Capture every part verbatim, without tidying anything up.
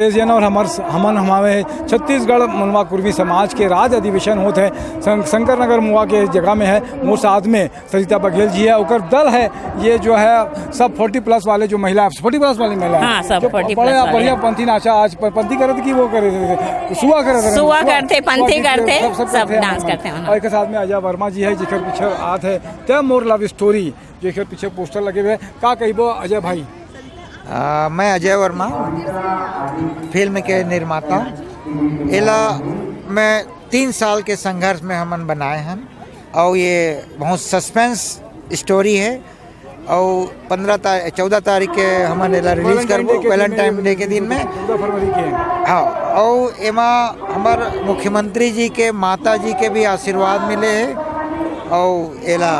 तेज जन और हमर हमन हमारे छत्तीसगढ़ मनवा कुर्मी समाज के राज्य अधिवेशन होत है। शं-, शंकर नगर महुआ के जगह में है। मोर साथ में सरिता बघेल जी है, ओकर दल है। ये जो है सब फोर्टी प्लस वाले जो महिला, फोर्टी प्लस वाली महिला है, हाँ, सब जो फोर्टी बड़े प्लस वाले बढ़िया हैं। पंथी नाचा आज प-, पंथी करत की वो करे, सुआ करत रहे, सुआ सुआ, करते, पंथी सुआ करते, सब, सब सब करते हैं डांस हमारे। करते हैं, हाँ। और एक साथ में अजय वर्मा जी है, जेकर पीछे हाथ है, तय मोर लव स्टोरी, जेकर पीछे पोस्टर लगे हुए हैं। का कहिबो अजय भाई? आ, मैं अजय वर्मा, फिल्म के निर्माता। एला मैं तीन साल के संघर्ष में हमन बनाए हन, और ये बहुत सस्पेंस स्टोरी है। और पंद्रह तारीख, चौदह तारीख के हमन एला रिलीज करबो, वैलेंटाइन डे के दिन में। चौदह फरवरी के। हाँ, और एमा हमर मुख्यमंत्री जी के माता जी के भी आशीर्वाद मिले है, और एला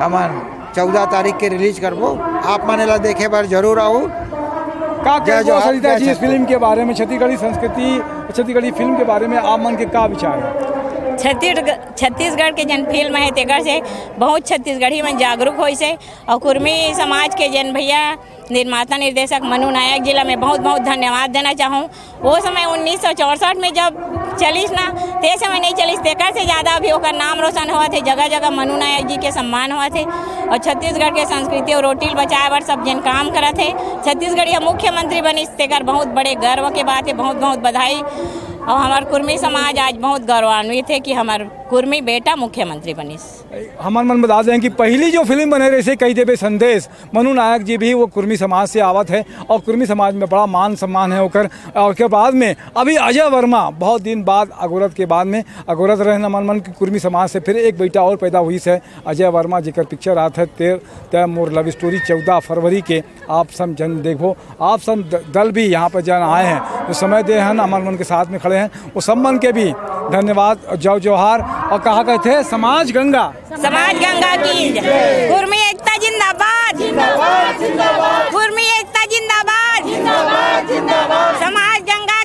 हमन चौदह तारीख के रिलीज करबो। आप मन एला देखे बर जरूर आओ। का जय कहिबो जोहार, सरिता जय जी, इस छत्तीसगढ़। फिल्म के बारे में, छत्तीसगढ़ी संस्कृति, छत्तीसगढ़ी फिल्म के बारे में आप मन के का विचार है? छत्तीसगढ़, छत्तीसगढ़ के जन फिल्म है, तेकर से बहुत छत्तीसगढ़ी मन जागरूक होइस है और कुर्मी समाज के जन भैया निर्माता निर्देशक मनु नायक जी ला मैं बहुत बहुत धन्यवाद देना चाहूँ। वो समय उन्नीस सौ चौसठ में जब चलिस ना, ते समय नहीं चलिस, तेकर से ज़्यादा अभी ओकर नाम रोशन होवत हे, जगह जगह मनु नायक जी के सम्मान होवत हे। और छत्तीसगढ़ के संस्कृति और रोटी ल बचाए बर सब जन काम करत हे। छत्तीसगढ़िया मुख्यमंत्री बनिस, तेकर बहुत बड़े गर्व के बात है, बहुत बहुत बधाई। और हमार कुर्मी समाज आज बहुत गौरवान्वित है कि हमार कुर्मी बेटा मुख्यमंत्री बनिस। हमन मन बता दें कि पहली जो फिल्म बने रहिसे कहि देबे संदेश, मनु नायक जी भी वो कुर्मी समाज से आवत है और कुर्मी समाज में बड़ा मान सम्मान है ओकर। और के बाद में अभी अजय वर्मा बहुत दिन बाद अगोरत के बाद में, अगोरत रहन हमन मन की कुर्मी समाज से फिर एक बेटा और पैदा होइस है अजय वर्मा, जेकर पिक्चर आत है तेर तय मोर लव स्टोरी, चौदह फरवरी के। आप सब जन देखो, आप सब द-, दल भी यहाँ पर जन आए हैं, जो समय दे हैं, हमन मन के साथ में खड़े हैं, वो सब मन के भी धन्यवाद, जय जोहार। और कहा कहते हैं, समाज गंगा। समाज गंगा की जय। कुर्मी एकता जिंदाबाद। जिंदाबाद, जिंदाबाद।